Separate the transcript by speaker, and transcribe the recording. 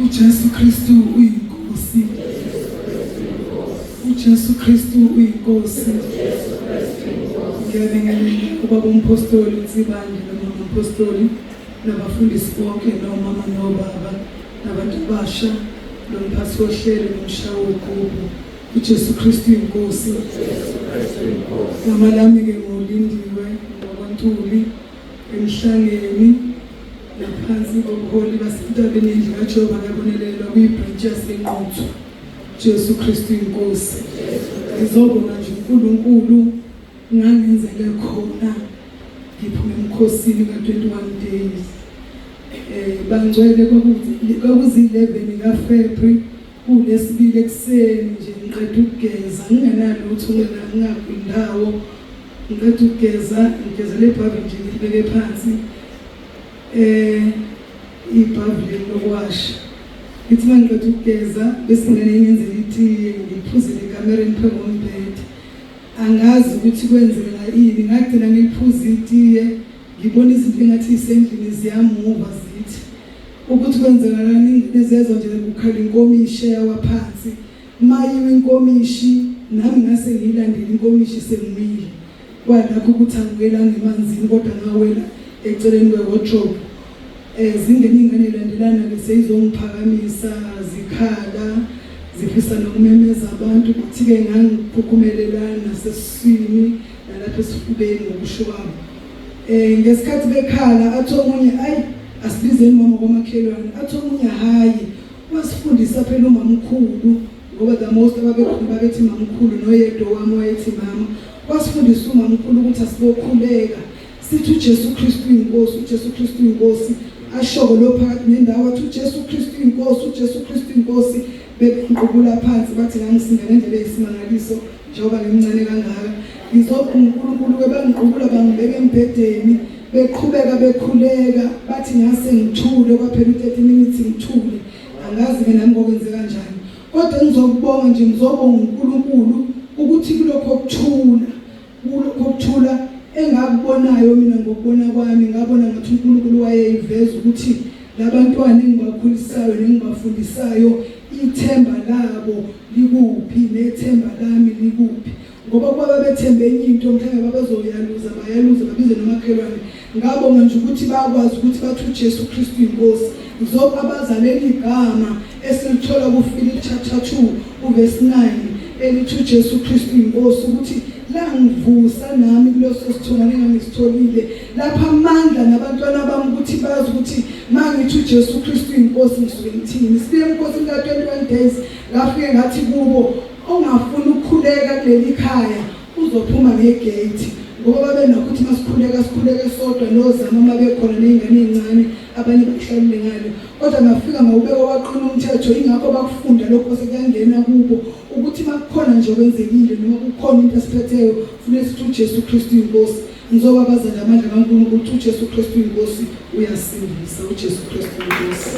Speaker 1: UJesu Kristu uyinkosi. UJesu Kristu uyinkosi. Ngiyabingelela ubaba umpostoli Nsibande nomama umpostoli nabafundisi bonke nomama nobaba nabantu abasha nomphathi wohlelo nomshayi wogubhu. UJesu Kristu uyinkosi. Igama lami-ke nguLindiwe ngwakwaNtuli. Emhlangeni ngaphansi kobuholi basentabeni yendlu kaJehova kuyabonelelwa kuyibhrentshi yaseNquthu. Jesu Kristu inkosi. Ngizobonga nje uNkulunkulu ngangenzele khona ngiphume emkhosini ka-21 days. Bangcwele kwakuzi-11 kaFebruary kulesibili ekuseni nje ngiqeda ukugeza ngingenalutho ngingakwindawo Ngiqeda ukugeza, ngigezela ibhavu nje ngilibeke phansi. Eh ibhavu leli lokuwasha. Ngithi uma ngiqeda ukugeza bese ngene ngenzela itiye ngiliphuzele ekamereni phambi kombhede. Angazi ukuthi kwenzeka ini, ngagcina ngiliphuza itiye ngibona izinto engathi isendlini ziyamuva zithi ukuthi kwenzekalani ingane zezwa nje kukhala inkomishi eyawa phansi. Mayiwa inkomishi nami ngase ngiyilandela inkomishi sengimile. Kwalakho ukuthi angiwelanga emanzini kodwa ngawela eceleni kwe-wardrobe. Eh zingene ingane ilandelana ke seyizongiphakamisa zikhala zifisa nokumemeza abantu kuthi ke ngangikhukhumelelana nasesiswini nalapha esifubeni ngokusho kwabo. Eh ngesikhathi bekhala athi omunye ayi asibizeni mama kwamakhelwane athi omunye hayi Wasifundisa phela umamkhulu ngoba the most ababekhona babethi mamkhulu noyedwa wami wayethi mama. Wasifundisa umamkhulu ukuthi asibokhuleka sithi uJesu Kristu uyinkosi, uJesu Kristu uyinkosi. Ashoko lo phakathi nendawo athi uJesu Kristu uyinkosi, uJesu Kristu uyinkosi. Bebengiqubula phansi bathi ngangisinda ngendlela eyisimangaliso njengoba ngimncane kangaka. Ngizobonga uNkulunkulu-ke bangiqubula bangibeka embhedeni Beqhubeka bekhuleka bathi ngase ngithule kwaphela u-30 minutes ngithule angazi-ke nami kokwenze kanjani kodwa engizokubonga nje ngizobonga uNkulunkulu ukuthi kulokho kuthula kulokho kuthula engakubonayo mina ngokubona kwami ngabona ngathi uNkulunkulu wayeyiveza ukuthi labantwana engibakhulisayo nengibafundisayo ithemba labo likuphi nethemba lami likuphi Ngoba ukuba babethembe enye into mhlawumbe babezoyaluza bayaluza babize nomakhelwane. Ngabonga nje ukuthi bakwazi ukuthi bathi uJesu Kristu inkosi. Ngizobabaza leli gama esilithola kuFilipi chapter 2 uverse 9 elithi uJesu Kristu inkosi ukuthi langivusa nami kuleso sithongane engangisitholile lapha amandla nabantwana bami ukuthi bazi ukuthi mangithi uJesu Kristu inkosi ngisuke ngithini. Sibuye emkhosini ka-21 days ngafike ngathi kubo Ongafuni ukukhuleka kuleli khaya uzophuma ngegate ngoba babenakho ukuthi masikhuleka sikhuleke sodwa nozama uma bekhona ney'ngane ey'ncane abanye bakuhlalile ngale kodwa ngafika ngawubeka waqina umthetho yingakho bakufunda lokho sekuyangena kubo ukuthi uma kukhona nje okwenzekile noma kukhona into esiphetheyo funeka sithi uJesu Kristu inkosi ngizobabaza nje amandla kaNkulunkulu ukuthi uJesu Kristu inkosi uyasindisa uJesu Kristu inkosi.